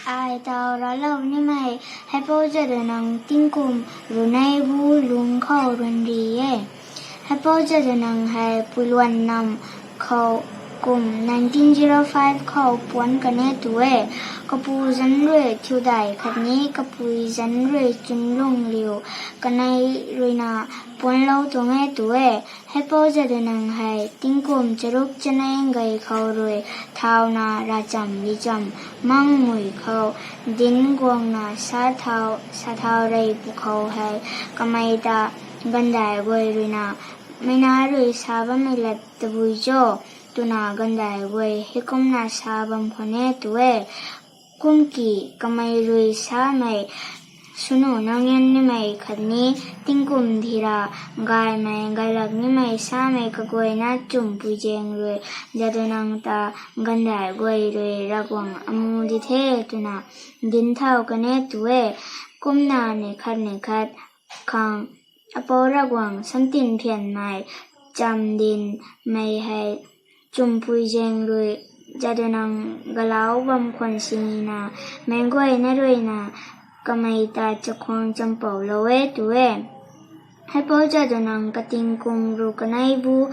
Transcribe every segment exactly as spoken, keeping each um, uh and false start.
Ai taw raclou nimei Haipou Jadonang tingkum runei bu lungc khou run ri e. Haipou Jadonang hei Puiluan nam khou kum nineteen zero five khou puanc kan e tu e. Kapu zanc rui Thiudai khatni kapui zanc rui Chunlung Liu kanei ruina puanclou tuang e tu e. Haipou Jadonang hei tingkum charuk chanei gay khou rui thauna ravcham richam mang mui khou dinc guangna sa thau, sa thau rey pwkhou hei kamei ta Gandai guay ruina, meic na rui sa bammei lat tabui cho, twna Gandai guay heikumna sa bam khwan e tu e. Kumki kamei rui samei swnu nangnian nimei khatni tingkum dhira gaymei gaylak nimei samei kaguayna Chumpui Zaeng rui Jadonang ta Gandai guay rui Ravguangc amu di the twna dinc thau kan e tu e. Kumna neih khat neih khat khang Apou Ravguangc Samtin Phianmei chamv dinmei hei Chumpui Zaeng rui Jadonang galau bam khwan sinina meic guayna ruina kamei ta chakhwang champoulou e tu e. Haipou Jadonang kating kum ru kanei bu,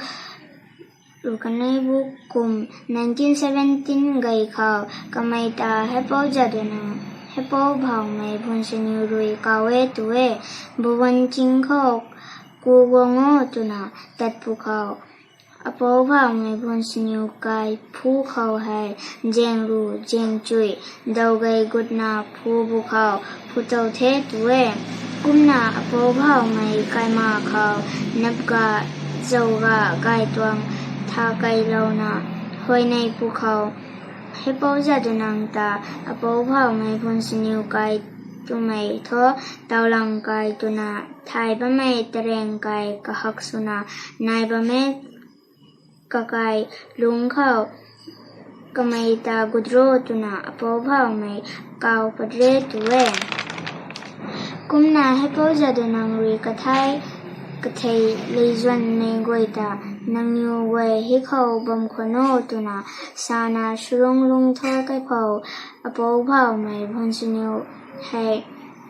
ru kanei bu kum nineteen seventeen gay khou kamei ta Haipou Jadonang, Haipou Bhawmei Bhunsaniw rui kaw e tu e. Bhuban ching khou ku guang o twna tat pwkhou Apou Bhawmei Bhunsaniw kai phu khou hei zaeng ru zaeng chui daw gay gutna phu bu khou phu tow the tu e. Kumna Apou Bhawmei kaima khou napga zauga gay tuang tha kailouna huayney pwkhou Haipou Jadonang ta Apou Bhawmei Bhunsaniw kai twmei thu taulang kai twna thay bammei tareng kai kahak swna nai bam e. Kakai lungc khou kamei ta gut ro twna Apou Bhawmei kaw pat re tu e. Kumna Haipou Jadonang rui kathai kathei leizuanmei guay ta nangniw guay hei khou bam khwan o twna sana swlung lungc thau kaiphou Apou Bhawmei Bhunsaniw hei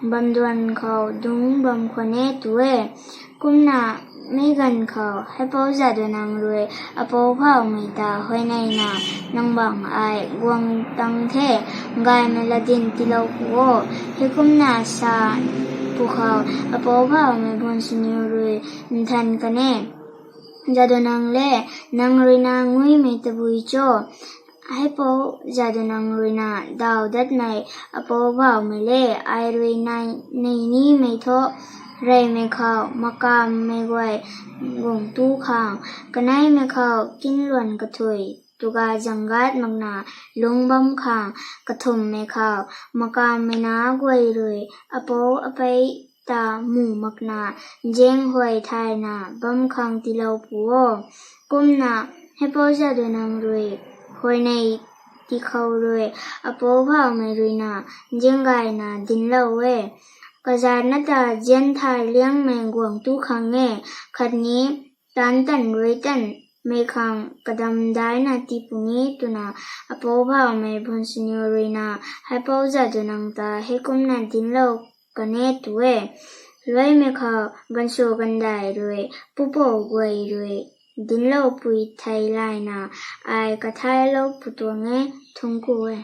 bamduan khou dungc bam khwan e tu e. Kumna meic ganv khou Haipou Jadonang rui Apou Bhawmei ta huayneyna nang bang ai guang tang the, gaymei latdyn tiilou pu o. Heikumna sa pwkhou Apou Bhawmei Bhunsaniw rui nthan kan e. Jadonang le, nang ruina nguimei tabui cho? Haipou Jadonang ruina daw datmei Apou Bhawmei le, ai rui nai nei nimei thu reymei khou makammei guay guang tu khang, kaneimei khou kinluan kathui tuga zanggat makna lungc bam khang, kathumhmei khou makammei na guay rui apou apei ta mu makna zaeng huay thayna bam khang tiilou pu o. Kumna Haipou Jadonang rui huayney tikhou rui Apou Bhawmei ruina zaeng gayna dinclou e. Kazatna ta zian thay liangmei guang tu khang e, khatni taanc tan rui tanmei khang kadam daina tii puni twna Apou Bhawmei Bhunsaniw ruina Haipou Jadonang ta heikumna dinclou kan e tu e. Luaimei khou gansw gandai rui pupouc guay rui dinclou pui thei layna ai kathailou pu tuang e. Thungc ku e.